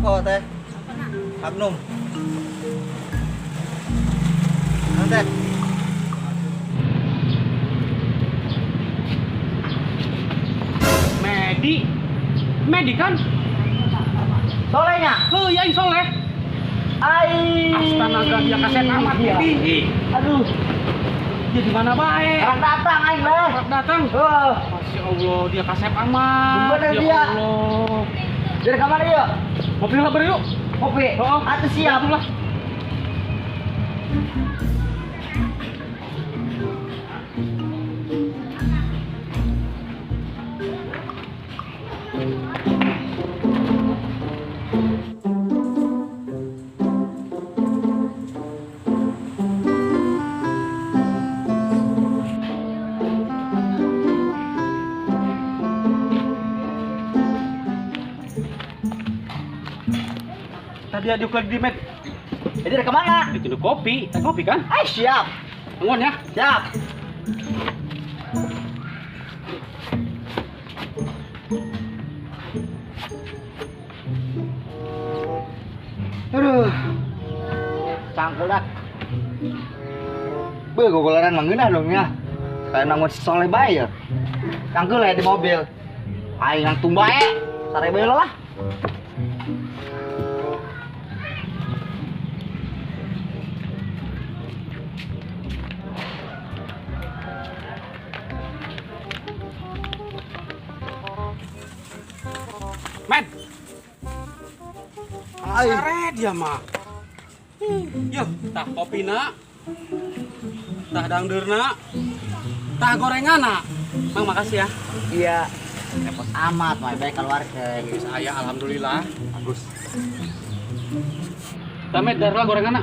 Rokok teh. Magnum. Nanti. Medi. Medi kan? Solehnya. Heuh, ya aing soleh. Ai. Astanaga dia kaset amat Medi. Aduh, Dia di mana bae? orang datang aing leh. Orang datang. Heuh. Masya Allah, dia kasep amat. Bener Ya dia. Allah. Dari kamar yuk. Ngopi lah ber yuk. Kopi. Oh, Atuh siap. lah. Tadi ada lagi di med. Jadi dari kemana? Di kopi, teh kopi kan? Ay, siap. Tungguan ya. Siap. Aduh. Cangkul dah. Beuh, gogolaran mangeunah dong ya. Kayak nangun si soleh bae ya. Cangkul ya di mobil. Aing nangtung bae. Sare bae lah. Med. Ai. Sare dia mah. Yo, tah kopina. Tah dangdeurna. Tah gorenganna. Mang makasih ya. Iya. Repot amat, mah bae keluarga. Geus aya alhamdulillah. Bagus. Tah med darah gorenganna.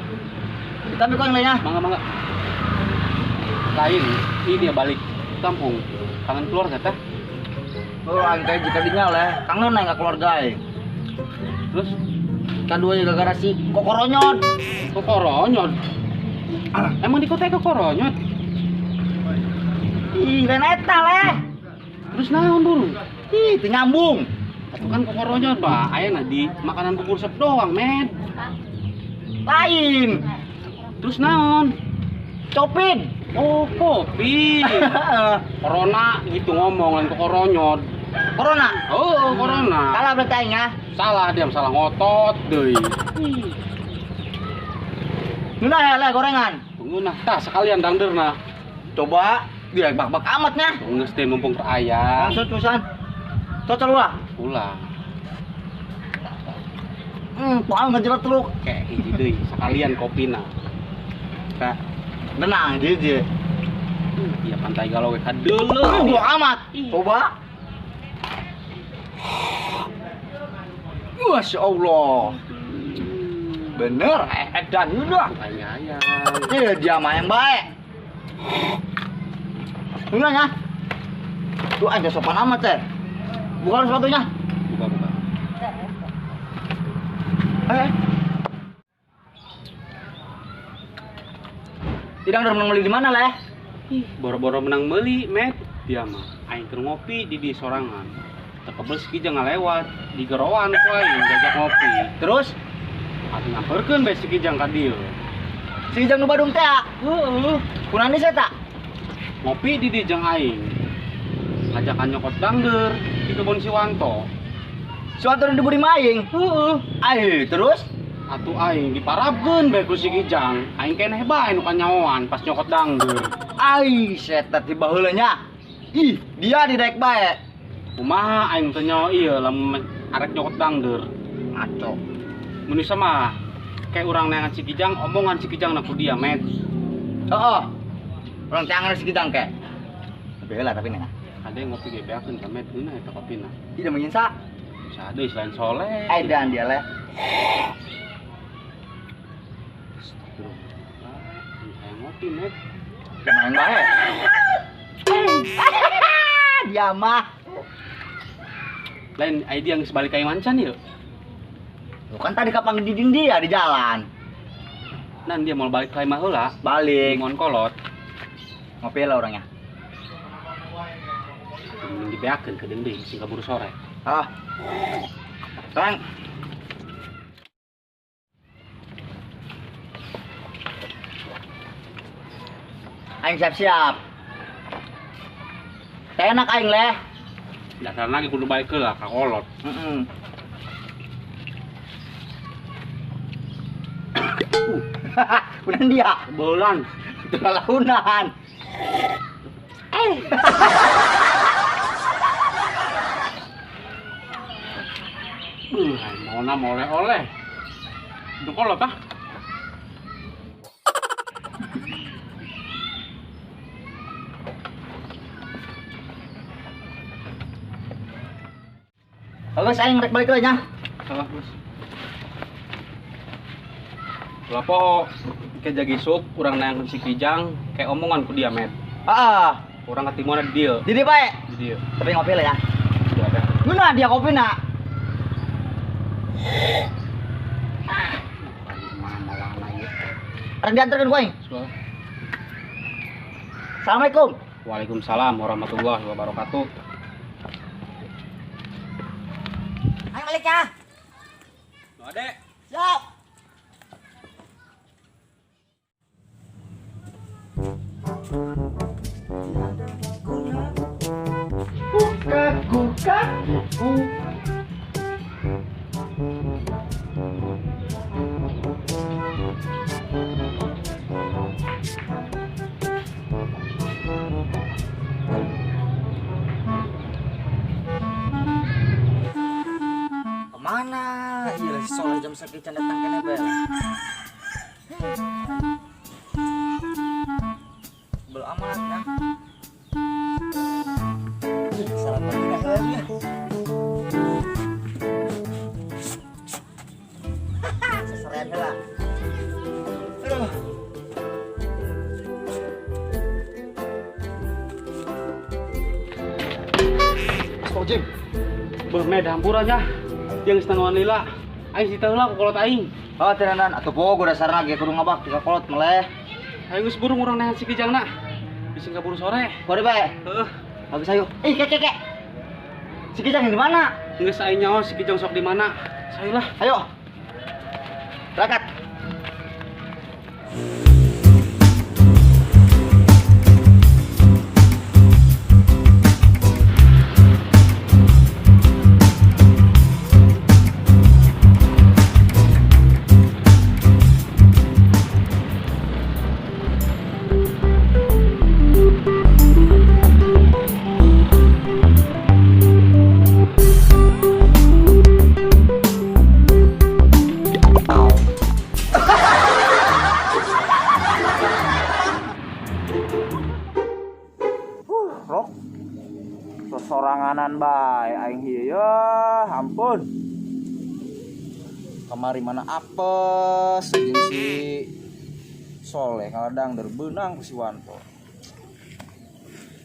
Kita ambil lainnya. Mangga mangga. Lain, ini dia balik kampung. Kangen keluarga teh. Oh, aing teh jika dinya leh. Kangen aing ka keluarga aing. Terus Kan dua gara-gara si kokoronyot. kokoronyot. Emang di kota kokoronyot? Ih, lain eta leh. Terus naon buru? Ih, teu nyambung. Itu kan kokoronyot, Pak. Ayeuna di makanan bubur sep doang, med. Lain. Terus naon? Copin. Oh, kopi. Corona gitu ngomong lain kokoronyot. Corona. Oh, corona. Salah berarti aing ya. Salah dia salah ngotot deui. Ngeunah ya leh gorengan. Ngeunah tah sekalian dangdeurna. Coba biar bak-bak amatnya. Geus teh mumpung teu aya. Langsung terusan. Cocol ulah. Ulah. Paling ngejelet truk. Kayak hiji deui sekalian kopina. Nah, tenang jiji. Iya pantai galau we kadeuleuh. Bodoh amat. Coba. Masya Allah. Bener, edan udah. Ayah. Ini dia mah yang baik. Enggak ya? Tuh aja sopan amat teh. Bukan sepatunya. Buka buka. Eh. Tidak udah menang beli di mana leh? Ih, boro-boro menang beli, met. Dia mah aing keur ngopi di sorangan. Tekebel si Kijang ngalewat di geroan ku aing diajak ngopi. Terus Atuh nyamperkeun bae si Kijang ka dieu. si Kijang nu Badung teh. Heeh. Kunani saya tak? Ngopi di dieu jeung aing. Ngajakan nyokot dangdeur di kebun si Wanto. Si Wanto nu diburi aing. Heeh. Ai, terus Atuh aing diparabkeun bae ku si Kijang. Aing keneh bae nu kanyaoan pas nyokot dangdeur. ai setet di baheula nya. Ih, dia didaek bae. Kumaha aing teu nyaho ieu lamun arek nyokot dangdeur. Ngaco. Mun bisa mah kayak urang neangan si Kijang, omongan si Kijang na ku dia, met. Heeh. Urang teangan si Kijang ke. Bela tapi nena. Ada yang ngopi ge beakeun ka met geunah eta kopina. Tidak menginsa. Bisa deui selain soleh. Ai dan dia leh. Astagfirullah. Hayang ngopi, met. Jangan main bae. Dia mah. Lain ai dia geus balik ka Imancan ieu. Lu kan tadi kapan ngediding dia di jalan. Nan dia mau balik ka imah heula. Balik. Ngon kolot. Ngopi lah orangnya. Mending dibeakeun ke deung deui sing kaburu sore. Ah. Kang. Aing siap-siap. Teu enak aing leh. Dasar lagi kudu balik lah ka kolot. Heeh. Kunan dia. Beulan. Launan. Mau nama oleh-oleh. Itu kolot ah. Bagus aing rek balik nya. Salah, Bos. Ulah poho ke jagi isuk urang nayang si Kijang kayak omongan ku dia met. Heeh. Urang katimuan di dieu. Di dieu bae. Di dieu. Tapi ngopi lah ya. Guna dia kopi nak. Rek diantarkeun ku aing. Assalamualaikum. Waalaikumsalam warahmatullahi wabarakatuh. Ayo balik ya. Adek. Siap. Buka, buka. Kemana? Iya, si Soleh jam sekian datang kene bel. Belum amat ya. Sarapan kita lagi. Seserean lah. Aduh. Astagfirullahaladzim. Bermed hampurannya. Yang setengah lila. Aing sita heula ku kolot aing. Oh, tenanan atuh poho gua dasarna ge kudu ngabak ka kolot meleh. Aing geus burung urang nehan si Kijangna. Bisa kaburu sore. Bore bae. Heeh. Bagus ayo. Kek kek kek. Si Kijang di mana? Geus aing nyaho si Kijang sok di mana. Sayolah. Ayo. Berangkat. Rok. Sosoranganan bae aing ieu ya, ampun. Kamari mana apes jeung si Soleh ngaladang der beunang ku si Wanto.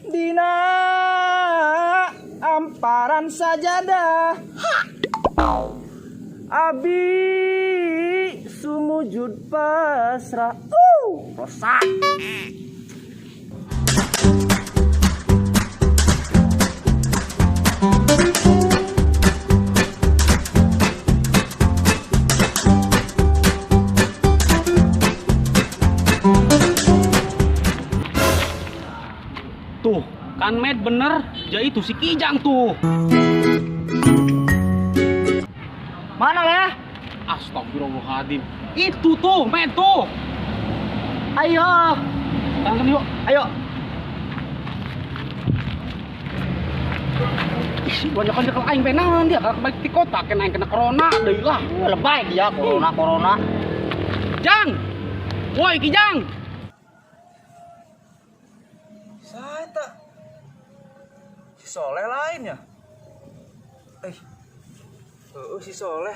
Dina amparan sajadah. Abi sumujud pasrah. Rosak. Tuh, kan med bener, ja itu si Kijang tuh. Mana leh? Astagfirullahaladzim. Itu tuh, med tuh. Ayo. Tangan yuk. Ayo. Ih, banyak kan kalau aing penahan dia kalau balik di kota kena aing kena corona deui lah. Lebay dia corona corona. Jang. Woi Kijang. Saya tak si Soleh lainnya. Si Soleh.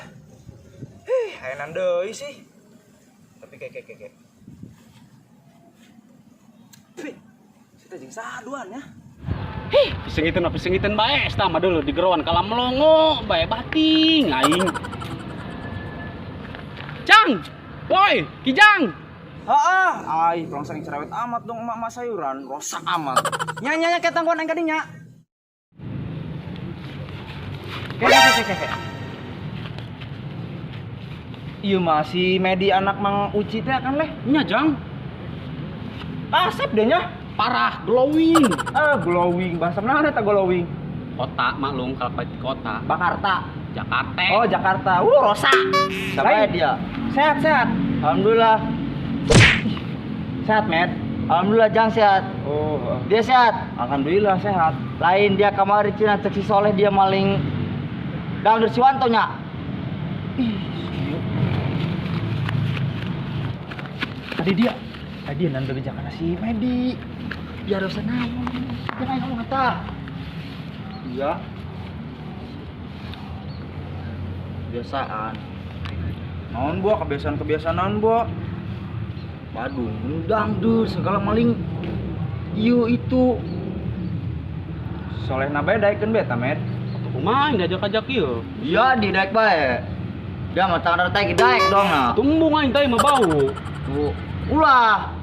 Ayeuna deui sih. Tapi kek. Si teh jeung saduan ya. Hih, pisengiten bae eta mah dulu di geroan kalah melongo bae bating aing. Jang. Woi, Kijang. Heeh, ai pulang sering cerewet amat dong emak-emak sayuran, rosak amat. Nya nya nya ketangguan aing kadinya. Kek. Iya mah si Medi anak Mang Uci teh kan leh. Nya Jang. Asep deh nya. Parah, glowing. Ah, glowing. Bahasa mana eta glowing? Kota maklum kalau di kota. Bakarta. Jakarta. Oh, Jakarta. Rosa. Siapa dia? Sehat-sehat. Alhamdulillah. Sehat, Met. Alhamdulillah Jang sehat. Oh, dia sehat. Alhamdulillah sehat. Lain dia kamari cenah cek si Soleh dia maling dangdut Siwanto nya. Ih, tadi dia nanti bejakan si Medi. Ya dosa naon. Jangan ngomong eta. Iya. Kebiasaan. Naon gua kebiasaan-kebiasaan naon gua? Badung, dangdut segala maling. Ieu itu Soleh na bae daekeun beta, Met. Atuh kumaha diajak-ajak ieu? Iya, didaek bae. Dia mah tangan teh daek dong nah. Tumbung aing teh mah bau. Tuh, ulah.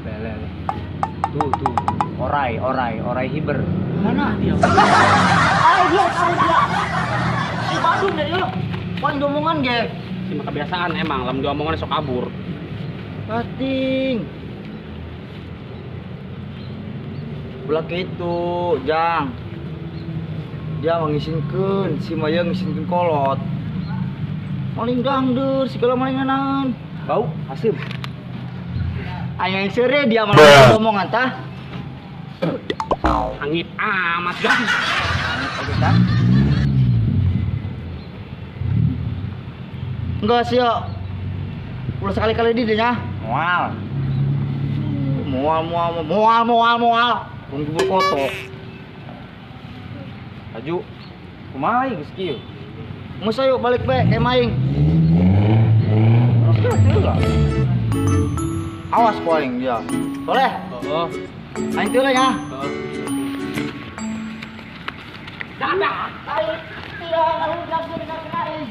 Lele. Tuh, tuh. Orai hiber. Mana dia? Ayo dia, tahu dia. Si Badung dari lu. Paling diomongan ge. Si mah kebiasaan emang, lamun diomongan sok kabur. Pating. Ulah kitu, Jang. Dia mengisinkeun, si Maya ngisinkeun kolot. Maling dangdeur, segala maling naon. Bau, hasim. Aing seure dia malah omongan tah. Angit amat, Jang. Oke, tah. Enggak sih, yo. Ulah sekali-kali di nya. Moal. Moal. Tunggu kotok. Aju. Kumaha geus kieu? Geus ayo balik bae ke maing. Awas paling dia. Soleh. Heeh. Aing teu nya. Heeh. Dadah. Ayo, tidak ngaludak dengan aing.